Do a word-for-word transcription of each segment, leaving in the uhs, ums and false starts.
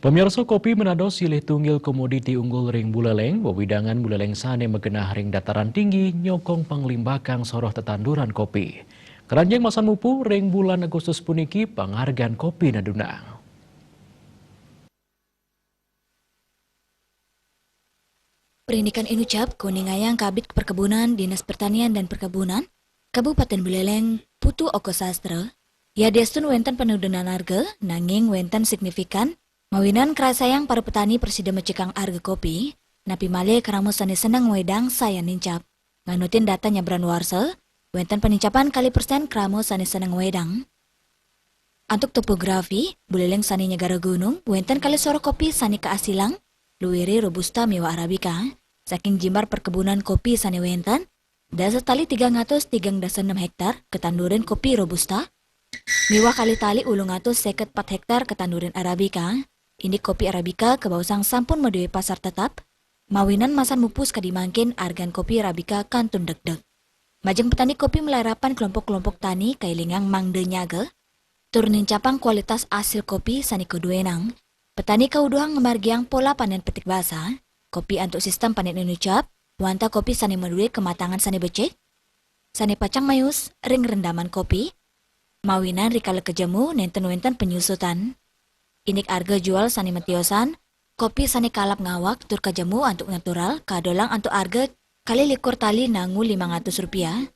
Pemirsa, kopi Manado silih tunggil komoditi unggul ring Buleleng. Wewidangan Buleleng sane magenah ring dataran tinggi nyokong panglimbakang soroh tetanduran kopi. Keranjing masan mupu ring bulan Agustus puniki pangargan kopi nadunang. Perindikan inucap kuningayang Kabid Perkebunan, Dinas Pertanian dan Perkebunan, Kabupaten Buleleng, Putu Oko Sastra, yadiastun wenten penurunan harga, nanging wenten signifikan, mawinan krasayang para petani prasida mecikang harga kopi, napi malih krama sane seneng ngwedang sayan nincap. Nganutin data nyabran warsa, wenten penincapan kalih persen krama sane seneng ngwedang. Antuk topografi, Buleleng sane nyegara gunung, wenten kalih soroh kopi sane kaasilang, luire Robusta miwah Arabica, saking jimbar perkebunan kopi sane wenten, dasa tali tigang atus tigang dasa nem hektar katandurin kopi Robusta, miwah kalih tali ulung atus seket pat hektar katandurin Arabica, indik kopi Arabica kabaosang sampun madue pasar tetap, mawinan masan mupu sakadi mangkin argan kopi Arabica kantun degdeg. Majeng petani kopi malarapan kelompok-kelompok tani kailingang mangda nyaga, tur nincapang kualitas asil kopi sane kaduenang. Petani kauduhang ngamargiang pola panen petik basa, kopi antuk sistem panen inucap, wantah kopi sane madue kamatangan sane becik, sane pacang mayus ring rendaman kopi, mawinan rikala kajemu nenten wenten penyusutan. Indik arga jual sane matiosan, kopi sane kalap ngawak tur kajemu antuk natural kadolang antuk arga kalih likur tali nangu limang atus rupiah.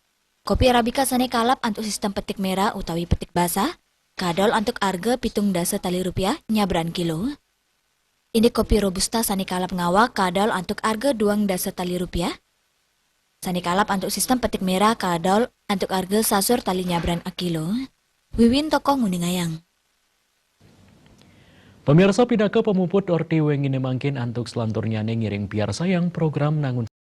Kopi Arabica sane kalap antuk sistem petik merah utawi petik basah, kadol antuk arga pitung dasa tali rupiah nyabran kilo. Indik kopi Robusta sane kalap ngawak kadol antuk arga duang dasa tali rupiah. Sane kalap antuk sistem petik merah kadol antuk arga sasur tali nyabran akilo. Wiwin toko nguningayang. Pemirsa, pinaka pamuput orti wengine mangkin antuk selanturnyane ngiring piarsayang program nangun